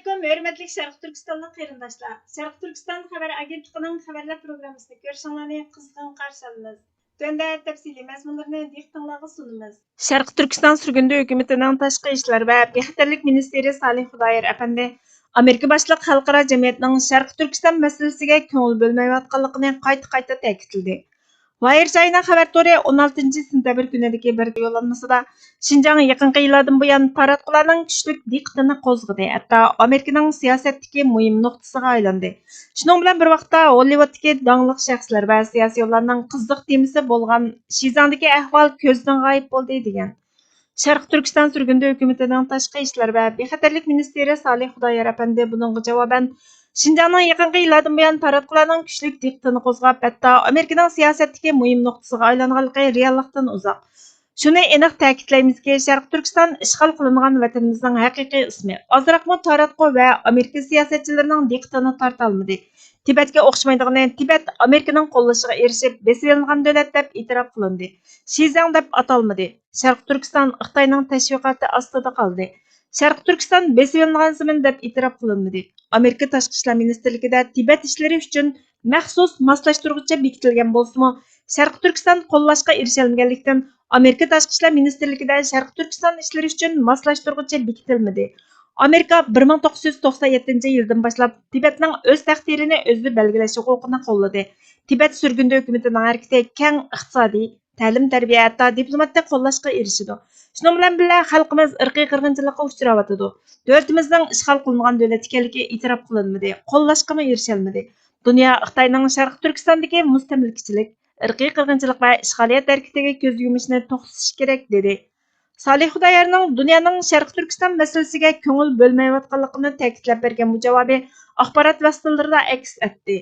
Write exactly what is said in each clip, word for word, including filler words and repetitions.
ھۆرمەتلىك شەرقىي تۈركىستانلىق قېرىنداشلار، شەرقىي تۈركىستان خەۋەر ئاگېنتلىقىنىڭ خەۋەرلەر پروگراممىسىنى كۆرۈشۈڭلارنى قىزغىن قارشى ئالىمىز. تۆۋەندە تەپسىلىي مەزمۇنلىرىنى دىققىتىڭلارغا سۇنىمىز. شەرقىي تۈركىستان سۈرگۈندە ھۆكۈمىتىنىڭ تاشقى ئىشلار ۋە بىخەتەرلىك مىنىستىرى سالىھ خۇدايار ئەپەندى ئامېرىكا باشلىق خەلقئارا جەمئىيەتنىڭ شەرقىي تۈركىستان مەسىلىسىگە كۆڭۈل بۆلمەيۋاتقانلىقىنى قايتا-قايتا تەكىتلىدى. ۋايىر چاينا خەۋەر تورى ئون ئالتىنچى سېنتەبىر كۈنىدىكى بىر يوللانمىسىدا، شىنجاڭ يېقىنقى يىللاردىن بۇيان تاراتقۇلارنىڭ كۈچلۈك دىققىتىنى قوزغىدى، ھەتتا ئامېرىكىنىڭ سىياسەتتىكى مۇھىم نۇقتىسىغا ئايلاندى. شۇنىڭ بىلەن بىر ۋاقىتتا، ھوللىۋۇدتىكى داڭلىق شەخسلەر ۋە سىياسىيونلارنىڭ قىزىق تېمىسى بولغان شىزاڭدىكى ئەھۋال كۆزدىن غايىب بولدى، دېگەن. شەرقىي تۈركىستان سۈرگۈندە ھۆكۈمىتىنىڭ تاشقى ئىشلار ۋە بىخەتەرلىك مىنىستىرى سالىھ خۇدايار ئەپەندى بۇنىڭغا جاۋابەن، شىنجاڭنىڭ يېقىنقى يىللاردىن بۇيان تاراتقۇلارنىڭ كۈچلۈك دىققىتىنى قوزغاپ، ھەتتا ئامېرىكىنىڭ سىياسەتتىكى مۇھىم نۇقتىسىغا ئايلانغانلىقى رېئاللىقتىن ئۇزاق. شۇنى ئېنىق تەكىتلەيمىزكى، شەرقىي تۈركىستان ئىشغال قىلىنغان ۋەتىنىمىزنىڭ ھەقىقىي ئىسمى، ئازراقمۇ تاراتقۇ ۋە ئامېرىكا سىياسەتچىلىرىنىڭ دىققىتىنى تارتالمىدى. تىبەتكە ئوخشىمايدىغىنى، تىبەت ئامېرىكىنىڭ قوللىشىغا ئېرىشىپ، بېسىۋېلىنغان دۆلەت دەپ ئېتىراپ قىلىندى. شىزاڭ دەپ ئاتالمىدى. شەرقىي تۈركىستان خىتاينىڭ تەشۋىقاتى ئاستىدا قالدى. شەرقىي تۈركىستان بېسىۋېلىنغانسىمان دەپ ئېتىراپ قىلىنمىدى. ئامېرىكا تاشقى ئىشلار مىنىستىرلىكىدە تىبەت ئىشلىرى ئۈچۈن مەخسۇس ماسلاشتۇرغۇچى بېكىتىلگەن بولسىمۇ، شەرقىي تۈركىستان قوللاشقا ئېرىشەلمىگەنلىكتىن، ئامېرىكا تاشقى ئىشلار مىنىستىرلىكىدە شەرقىي تۈركىستان ئىشلىرى ئۈچۈن ماسلاشتۇرغۇچى بېكىتىلمىدى. ئامېرىكا بىر مىڭ توققۇز يۈز توقسان يەتتىنچى يىلدىن باشلاپ تىبەتنىڭ ئۆز تەقدىرىنى ئۆزى بەلگىلەش ھوقۇقىنى قوللىدى. تىبەت سۈرگۈندە ھۆكۈمىتىنىڭ ھەرىكىتى كەڭ ئىقتىسادىي، تەلىم-تەربىيە، ھەتتا دىپلوماتىك قوللاشقا ئېرىشىدۇ. شۇنىڭ بىلەن بىللە، خەلقىمىز ئىرقىي قىرغىنچىلىققا ئۇچراۋاتىدۇ. دۆلىتىمىزنىڭ ئىشغال قىلىنغان دۆلەت ئىكەنلىكى ئېتىراپ قىلىنمىدى، قوللاشقىمۇ ئېرىشەلمىدى. دۇنيا خىتاينىڭ شەرقىي تۈركىستاندىكى مۇستەملىكىچىلىك، ئىرقىي قىرغىنچىلىق ۋە ئىشغالىيەت ھەرىكىتىگە كۆز يۇمۇشىنى توختىتىشى كېرەك، دېدى. سالىھ خۇدايارنىڭ دۇنيانىڭ شەرقىي تۈركىستان مەسىلىسىگە كۆڭۈل بۆلمەيۋاتقانلىقىنى تەكىتلەپ بەرگەن بۇ جاۋابى ئاخبارات ۋاسىتىلىرىدا ئەكس ئەتتى.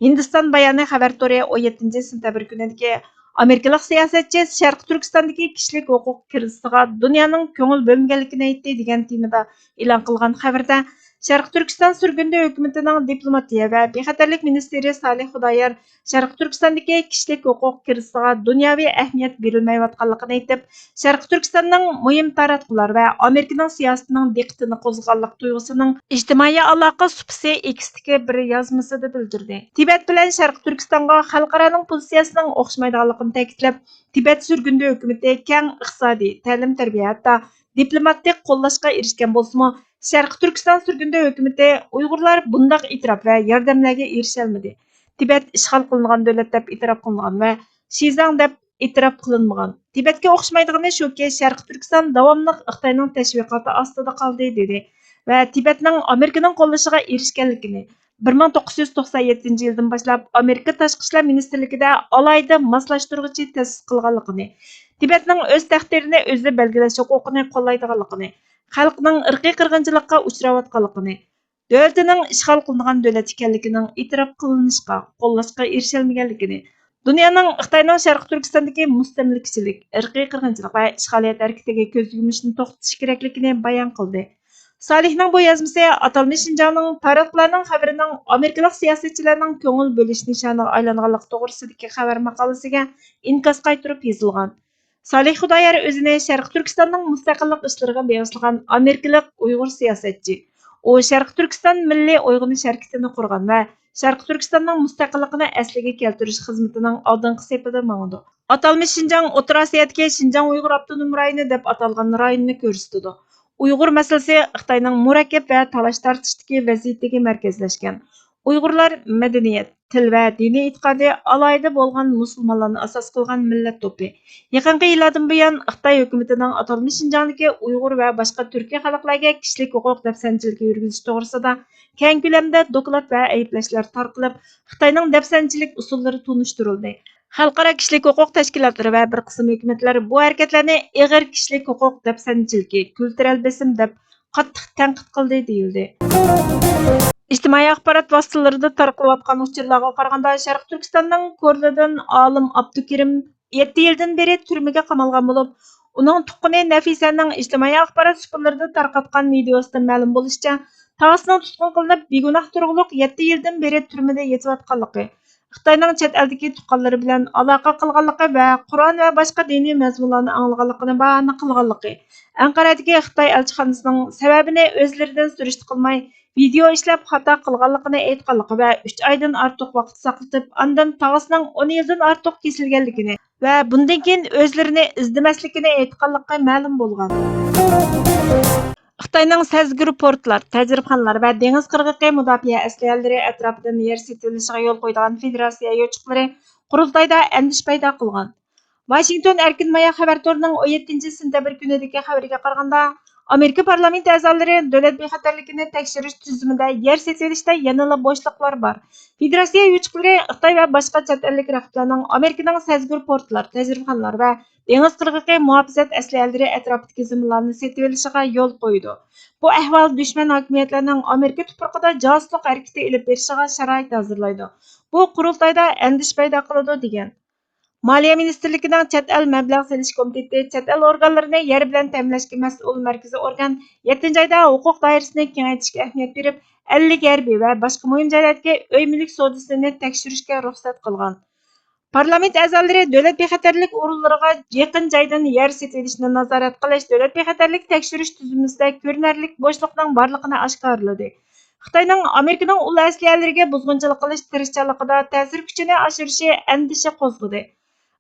ھىندىستان بايانى خەۋەر تورى ئون يەتتىنچى سېنتەبىر كۈنىدىكى ئامېرىكىلىق سىياسەتچى شەرقىي تۈركىستاندىكى كىشىلىك ھوقۇق كىرىزىسىغا دۇنيانىڭ كۆڭۈل بۆلمىگەنلىكىنى ئېيتتى، دېگەن تېمىدا ئېلان قىلغان خەۋىرىدە، شەرقىي تۈركىستان سۈرگۈندە ھۆكۈمىتىنىڭ دىپلوماتىيە ۋە بىخەتەرلىك مىنىستىرى سالىھ خۇدايار شەرقىي تۈركىستاندىكى كىشىلىك ھوقۇق كىرىزىسىغا دۇنياۋى ئەھمىيەت بېرىلمەيۋاتقانلىقىنى ئېيتىپ، شەرقىي تۈركىستاننىڭ مۇھىم تاراتقۇلار ۋە ئامېرىكىنىڭ سىياسىتىنىڭ دىققىتىنى قوزغىغانلىق تۇيغۇسىنىڭ ئىجتىمائىي ئالاقە سۇپىسى ئېكستىكى بىر يازمىسىدا بىلدۈردى. تىبەت بىلەن شەرقىي تۈركىستانغا خەلقئارانىڭ پوزىتسىيەسىنىڭ ئوخشىمايدىغانلىقىنى تەكىتلەپ، تىبەت سۈرگۈندە ھۆكۈمىتى كەڭ ئىقتىسادىي، تەلىم-تەربىيە، ھەتتا دىپلوماتىك قوللاشقا ئېرىشكەن بولسىمۇ، شەرقىي تۈركىستان سۈرگۈندە ھۆكۈمىتى ئۇيغۇرلار بۇنداق ئېتىراپ ۋە ياردەملەرگە ئېرىشەلمىدى. تىبەت ئىشغال قىلىنغان دۆلەت دەپ ئېتىراپ قىلىنغان ۋە شىزاڭ دەپ ئېتىراپ قىلىنمىغان. تىبەتكە ئوخشىمايدىغىنى شۇكى، شەرقىي تۈركىستان داۋاملىق خىتاينىڭ تەشۋىقاتى ئاستىدا قالدى، دېدى ۋە تىبەتنىڭ ئامېرىكىنىڭ قوللىشىغا ئېرىشكەنلىكىنى، بىر مىڭ توققۇز يۈز توقسان يەتتىنچى يىلدىن باشلاپ ئامېرىكا تاشقى ئىشلار مىنىستىرلىكىدە ئالاھىدە ماسلاشتۇرغۇچى تەسىس قىلغانلىقىنى، تىبەتنىڭ ئۆز تەقدىرىنى ئۆزى بەلگىلەش ھوقۇقىنى قوللايدىغانلىقىنى، خەلقنىڭ ئىرقىي قىرغىنچىلىققا ئۇچراۋاتقانلىقىنى، دۆلىتىنىڭ ئىشغال قىلىنغان دۆلەت ئىكەنلىكىنىڭ ئېتىراپ قىلىنىشقا، قوللاشقا ئېرىشەلمىگەنلىكىنى، دۇنيانىڭ خىتاينىڭ شەرقىي تۈركىستاندىكى مۇستەملىكىچىلىك، ئىرقىي قىرغىنچىلىق ۋە ئىشغالىيەت ھەرىكىتىگە كۆز يۇمۇشىنى توختىتىش كېرەكلىكىنى بايان قىلدى. سالىھنىڭ بۇ يازمىسى ئاتالمىش شىنجاڭنىڭ تاراتقۇلارنىڭ خەۋىرىنىڭ ئامېرىكىلىق سىياسەتچىلەرنىڭ كۆڭۈل بۆلۈش نىشانىغا ئايلانغانلىقى توغرىسىدىكى خەۋەر ماقالىسىگە ئىنكاس قايتۇرۇپ يېزىلغان. سالىھ خۇدايار ئۆزىنى شەرقىي تۈركىستاننىڭ مۇستەقىللىق ئىشلىرىغا بېغىشلىغان ئامېرىكىلىق ئۇيغۇر سىياسەتچى. ئۇ شەرقىي تۈركىستان مىللىي ئويغىنىش ھەرىكىتىنى قۇرغان ۋە شەرقىي تۈركىستاننىڭ مۇستەقىللىقىنى ئەسلىگە كەلتۈرۈش خىزمىتىنىڭ ئالدىنقى سېپىدە ماڭىدۇ. ئاتالمىش شىنجاڭ ئوتتۇرا ئاسىيادىكى شىنجاڭ ئۇيغۇر ئاپتونوم رايونى دەپ ئاتالغان رايوننى كۆرسىتىدۇ. ئۇيغۇر مەسىلىسى خىتاينىڭ مۇرەككەپ ۋە تالاش-تارتىشتىكى ۋەزىيىتىگە مەركەزلەشكەن. ئۇيغۇرلار مەدەنىيەت، تىل ۋە دىنىي ئېتىقادى ئالاھىدە بولغان مۇسۇلمانلارنى ئاساس قىلغان مىللەت توپى. يېقىنقى يىللاردىن بۇيان، خىتاي ھۆكۈمىتىنىڭ ئاتالمىش شىنجاڭدىكى ئۇيغۇر ۋە باشقا تۈركىي خەلقلەرگە كىشىلىك ھوقۇق دەپسەندىچىلىكى يۈرگۈزۈشى توغرىسىدا كەڭ كۆلەمدە دوكلات ۋە ئەيىبلەشلەر تارقىلىپ، خىتاينىڭ دەپسەندىچىلىك ئۇسۇللىرى تونۇشتۇرۇلدى. خەلقئارا كىشىلىك ھوقۇق تەشكىلاتلىرى ۋە بىر قىسىم ھۆكۈمەتلەر بۇ ھەرىكەتلەرنى ئېغىر كىشىلىك ھوقۇق دەپسەندىچىلىكى، كۈلتۈرەل بېسىم دەپ قاتتىق تەنقىد قىلدى، دېيىلدى. ئىجتىمائىي ئاخبارات ۋاسىتىلىرىدا تارقىلىۋاتقان ئۇچۇرلارغا قارىغاندا، شەرقىي تۈركىستاننىڭ كورلىدىن ئالىم ئابدۇكېرىم يەتتە يىلدىن بېرى تۈرمىگە قامالغان بولۇپ، ئۇنىڭ تۇغقىنى نەفىسەنىڭ ئىجتىمائىي ئاخبارات سۇپىلىرىدا تارقاتقان ۋىدېئوسىدىن مەلۇم بولۇشىچە، تاغىسىنىڭ تۇتقۇن قىلىنىپ، بىگۇناھ تۇرۇقلۇق يەتتە يىلدىن بېرى تۈرمىدە يېتىۋاتقانلىقى، خىتاينىڭ چەت ئەلدىكى تۇغقانلىرى بىلەن ئالاقە قىلغانلىقى ۋە قۇرئان ۋە باشقا دىنىي مەزمۇنلارنى ئاڭلىغانلىقىنى باھانە قىلغانلىقى، ئەنقەرەدىكى خىتاي ئەلچىخانىسىنىڭ سەۋەبىنى ئۆزلىرىدىن سۈرۈشتە قىلماي، ۋىدېئو ئىشلەپ خاتا قىلغانلىقىنى ئېيتقانلىقى ۋە ئۈچ ئايدىن ئارتۇق ۋاقىت ساقلىتىپ، ئاندىن تاغىسىنىڭ ئون يىلدىن ئارتۇق كېسىلگەنلىكىنى ۋە بۇندىن كېيىن ئۆزلىرىنى ئىزدىمەسلىكىنى ئېيتقانلىقى مەلۇم بولغان. خىتاينىڭ سەزگۈر پورتلار، تەجرىبىخانىلار ۋە دېڭىز قىرغىقى مۇداپىئە ئەسلىھەلىرى ئەتراپىدىن يەر سېتىۋېلىشىغا يول قويىدىغان فېدېراتسىيە يوچۇقلىرى قۇرۇلتايدا ئەندىشە پەيدا قىلغان. ۋاشىنگتون ئەركىن مايا خەۋەر تورىنىڭ ئون يەتتىنچى سېنتەبىر كۈنىدىكى خەۋىرىگە قارىغاندا، ئامېرىكا پارلامېنت ئەزالىرى دۆلەت بىخەتەرلىكىنى تەكشۈرۈش تۈزۈمىدە يەر سېتىۋېلىشتا يەنىلا بوشلۇقلار بار. فېدېراتسىيە يوچۇقلىرى خىتاي ۋە باشقا چەت ئەللىك رەقىبلەرنىڭ ئامېرىكىنىڭ سەزگۈر پورتلار، تەجرىبىخانىلار ۋە دېڭىز قىرغىقى مۇھاپىزەت ئەسلىھەلىرى ئەتراپىدىكى زېمىنلارنى سېتىۋېلىشىغا يول قويىدۇ. بۇ ئەھۋال دۈشمەن ھاكىمىيەتلەرنىڭ ئامېرىكا تۇپرىقىدا جاسۇسلۇق ھەرىكىتى ئېلىپ بېرىشىغا شارائىت ھازىرلايدۇ. بۇ قۇرۇلتايدا ئەندىشە پەيدا قىلىدۇ، دېگەن. مالىيە مىنىستىرلىكىنىڭ چەت ئەل مەبلەغ سېلىش كومىتېتى چەت ئەل ئورگانلىرىنى يەر بىلەن تەمىنلەشكە مەسئۇل مەركىزىي ئورگان يەتتىنچى ئايدا ھوقۇق دائىرىسىنى كېڭەيتىشكە ئەھمىيەت بېرىپ، ئەللىك ھەربىي ۋە باشقا مۇھىم جايلاردىكى ئۆي مۈلۈك سودىسىنى تەكشۈرۈشكە رۇخسەت قىلغان. پارلامېنت ئەزالىرى دۆلەت بىخەتەرلىك ئورۇنلىرىغا يېقىن جايدىن يەر سېتىۋېلىشنى نازارەت قىلىش دۆلەت بىخەتەرلىك تەكشۈرۈش تۈزۈلمىسىدە كۆرۈنەرلىك بوشلۇقنىڭ بارلىقىنى ئاشكارىلىدى. خىتاينىڭ ئامېرىكىنىڭ ئۇل ئەسلىھەلىرىگە بۇزغۇنچىلىق قىلىش تىرىشچانلىقىدا تەسىر كۈچىنى ئاشۇرۇشى ئەندىشە قوزغىدى.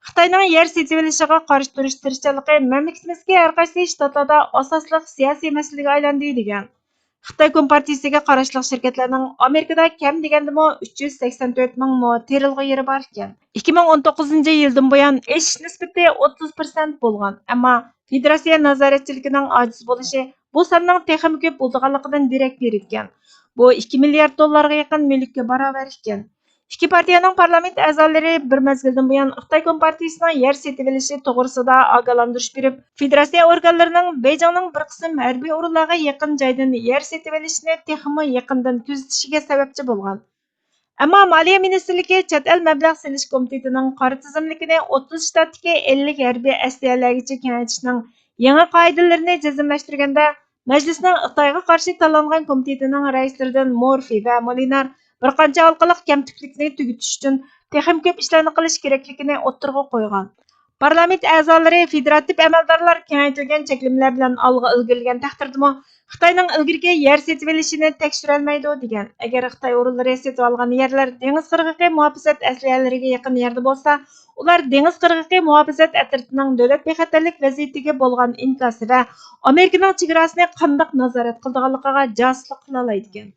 خىتاينىڭ يەر سېتىۋېلىشىغا قارشى تۇرۇش تىرىشچانلىقى مەملىكىتىمىزدىكى ھەر قايسى شتاتلاردا ئاساسلىق سىياسىي مەسىلىگە ئايلاندى، دېگەن. خىتاي كومپارتىيىسىگە قاراشلىق شىركەتلەرنىڭ ئامېرىكىدا كەم دېگەندىمۇ ئۈچ يۈز سەكسەن تۆت مىڭ مو تېرىلغۇ يېرى بار ئىكەن. ئىككى مىڭ ئون توققۇزىنچى يىلدىن بۇيان ئېشىش نىسبىتى ئوتتۇز پىرسەنت بولغان، ئەمما فېدېراتسىيە نازارەتچىلىكىنىڭ ئاجىز بولۇشى بۇ ساننىڭ تېخىمۇ كۆپ بولىدىغانلىقىدىن دېرەك بېرىدىكەن. بۇ ئىككى مىليارد دوللارغا يېقىن مۈلۈككە باراۋەر ئىكەن. ئىككى پارتىيەنىڭ پارلامېنت ئەزالىرى بىر مەزگىلدىن بۇيان خىتاي كومپارتىيىسىنىڭ يەر سېتىۋېلىشى توغرىسىدا ئاگاھلاندۇرۇش بېرىپ، فېدېراتسىيە ئورگانلىرىنىڭ بېيجىڭنىڭ بىر قىسىم ھەربىي ئورۇنلارغا يېقىن جايدىن يەر سېتىۋېلىشىنى تېخىمۇ يېقىندىن كۆزىتىشىگە سەۋەبچى بولغان. ئەمما مالىيە مىنىستىرلىكى چەت ئەل مەبلەغ سېلىش كومىتېتىنىڭ قارا تىزىملىكىنى ئوتتۇز شتاتتىكى ئەللىك ھەربىي ئەسلىھەلەرگىچە كېڭەيتىشنىڭ يېڭى قائىدىلىرىنى جەزملەشتۈرگەندە، مەجلىسنىڭ خىتايغا قارشى تاللانغان كومىتېتىنىڭ رەئىسلىرىدىن مورفى ۋە مولىنار بىر قانچە ھالقىلىق كەمتۈكلۈكنى تۈگىتىش ئۈچۈن تېخىمۇ كۆپ ئىشلارنى قىلىش كېرەكلىكىنى ئوتتۇرىغا قويغان. پارلامېنت ئەزالىرى فېدېراتىپ ئەمەلدارلار كېڭەيتىلگەن چەكلىمىلەر بىلەن ئالغا ئىلگىرىلىگەن تەقدىردىمۇ، خىتاينىڭ ئىلگىرىكى يەر سېتىۋېلىشىنى تەكشۈرەلمەيدۇ، دېگەن. ئەگەر خىتاي ئورۇنلىرى سېتىۋالغان يەرلەر دېڭىز قىرغىقى مۇھاپىزەت ئەسلىھەلىرىگە يېقىن يەردە بولسا، ئۇلار دېڭىز قىرغىقى مۇھاپىزەت ئەترىتىنىڭ دۆلەت بىخەتەرلىك ۋەزىيىتىگە بولغان ئىنكاسى ۋە ئامېرىكىنىڭ چېگراسىنى قانداق نازارەت قىلىدىغانلىقىغا جاسۇسلۇق قىلالايدىكەن.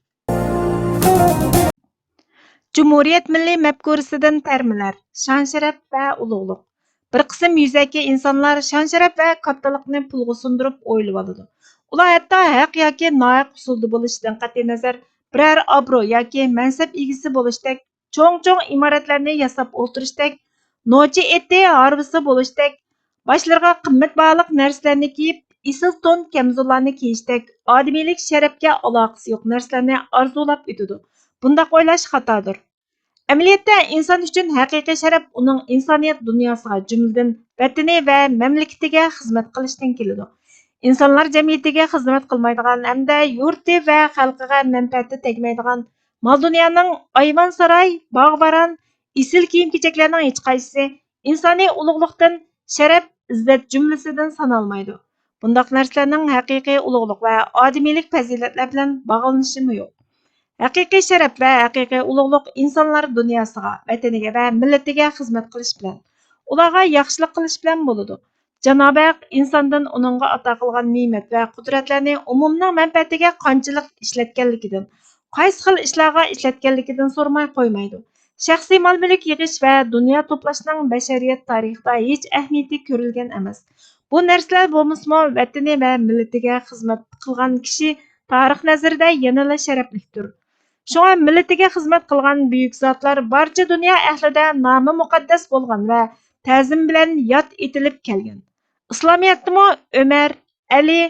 جۇمھۇرىيەت مىللىي مەپكۇرىسىدىن تەرمىلەر، شان-شەرەپ ۋە ئۇلۇغلۇق. بىر قىسىم يۈزەكى ئىنسانلار شان-شەرەپ ۋە كاتتىلىقنى پۇلغا سۇندۇرۇپ ئويلىۋالىدۇ. ئۇلار ھەتتا ھەق ياكى ناھەق ئۇسۇلدا بولۇشىدىن قەتئىينەزەر، بىرەر ئابرو ياكى مەنسەپ ئىگىسى بولۇشتەك، چوڭ-چوڭ ئىمارەتلەرنى ياساپ ئولتۇرۇشتەك، نوچى ئېتى ھارۋىسى بولۇشتەك، باشلىرىغا قىممەت باھالىق نەرسىلەرنى كىيىپ، ئېسىل تون كەمزۇللارنى كىيىشتەك، ئادىمىيلىك شەرەپكە ئالاقىسى يوق نەرسىلەرنى ئارزۇلاپ ئۆتىدۇ. بۇنداق ئويلاش خاتادۇر. ئەمەلىيەتتە، ئىنسان ئۈچۈن ھەقىقىي شەرەپ ئۇنىڭ ئىنسانىيەت دۇنياسىغا، جۈملىدىن ۋەتىنى ۋە مەملىكىتىگە خىزمەت قىلىشتىن كېلىدۇ. ئىنسانلار جەمئىيىتىگە خىزمەت قىلمايدىغان ھەمدە يۇرتى ۋە خەلقىگە مەنپەئەتى تەگمەيدىغان مال-دۇنيانىڭ، ئايۋان-ساراي، باغ-باران، ئېسىل كىيىم-كېچەكلەرنىڭ ھېچقايسىسى ئىنسانىي ئۇلۇغلۇقتىن، شەرەپ، ئىززەت جۈملىسىدىن سانالمايدۇ. بۇنداق نەرسىلەرنىڭ ھەقىقىي ئۇلۇغلۇق ۋە ئادىمىيلىك پەزىلەتلەر بىلەن باغلىنىشىمۇ يوق. ھەقىقىي شەرەپ ۋە ھەقىقىي ئۇلۇغلۇق ئىنسانلار دۇنياسىغا، ۋەتىنىگە ۋە مىللىتىگە خىزمەت قىلىش بىلەن، ئۇلارغا ياخشىلىق قىلىش بىلەن بولىدۇ. جانابى ھەق ئىنساندىن ئۇنىڭغا ئاتا قىلغان نېمەت ۋە قۇدرەتلەرنى ئومۇمنىڭ مەنپەئەتىگە قانچىلىك ئىشلەتكەنلىكىدىن، قايسى خىل ئىشلارغا ئىشلەتكەنلىكىدىن سورىماي قويمايدۇ. شەخسىي مال-مۈلۈك يىغىش ۋە دۇنيا توپلاشنىڭ بەشەرىيەت تارىخىدا ھېچ ئەھمىيىتى كۆرۈلگەن ئەمەس. بۇ نەرسىلەر بولمىسىمۇ، ۋەتىنى ۋە مىللىتىگە خىزمەت قىلغان كىشى تارىخ نەزىرىدە يەنىلا شەرەپلىكتۇر. شۇڭا مىللىتىگە خىزمەت قىلغان بۈيۈك زاتلار بارچە دۇنيا ئەھلىدە نامى مۇقەددەس بولغان ۋە تەزىم بىلەن ياد ئېتىلىپ كەلگەن. ئىسلامىيەتتىمۇ ئۆمەر، ئەلى،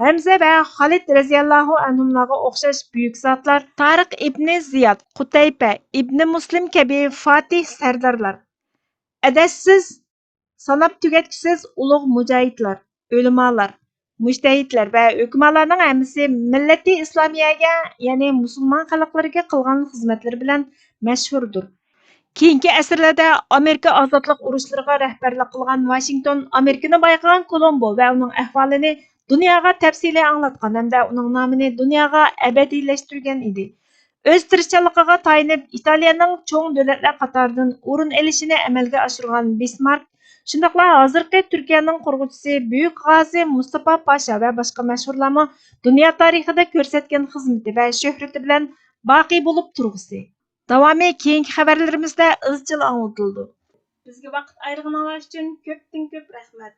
ھەمزە ۋە خالىد رەزىياللاھۇ ئەنھۇملارغا ئوخشاش بۈيۈك زاتلار، تارىق ئىبنى زىياد، قۇتەيپە، ئىبنى مۇسلىم كەبى فاتىھ سەردارلار، ئەدەتسىز، ساناپ تۈگەتكۈسىز ئۇلۇغ مۇجاھىدلار، ئۆلىمالار، مۇجتەھىدلەر ۋە ھۆكۈمالارنىڭ ھەممىسى مىللىتى ئىسلامىيەگە، يەنى مۇسۇلمان خەلقلىرىگە قىلغان خىزمەتلىرى بىلەن مەشھۇردۇر. كېيىنكى ئەسىرلەردە ئامېرىكا ئازادلىق ئۇرۇشلىرىغا رەھبەرلىك قىلغان ۋاشىنگتون ئامېرىكىنى بايقىغان كولومبو ۋە ئۇنىڭ ئەھۋالىنى دۇنياغا تەپسىلىي ئاڭلاتقان ھەمدە ئۇنىڭ نامىنى دۇنياغا ئەبەدىيلەشتۈرگەن ئىدى. ئۆز تىرىشچانلىقىغا تايىنىپ، ئىتالىيەنىڭ چوڭ دۆلەتلەر قاتارىدىن ئورۇن ئېلىشىنى ئەمەلگە ئاشۇرغان بىسمارك، شۇنداقلا ھازىرقى تۈركىيەنىڭ قۇرغۇچىسى بۈيۈك غازى مۇستافا پاشا ۋە باشقا مەشھۇرلارمۇ دۇنيا تارىخىدا كۆرسەتكەن خىزمىتى ۋە شۆھرىتى بىلەن باقىي بولۇپ تۇرغۇسى. داۋامى كېيىنكى خەۋەرلىرىمىزدە ئىزچىل ئاڭلىتىلىدۇ. بىزگە ۋاقىت ئايرىغىنىڭلار ئۈچۈن كۆپتىن كۆپ رەھمەت.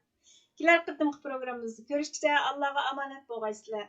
كېلەر قېتىمقى پروگراممىمىزدا كۆرۈشكىچە ئاللاغا ئامانەت بولغايسىلەر.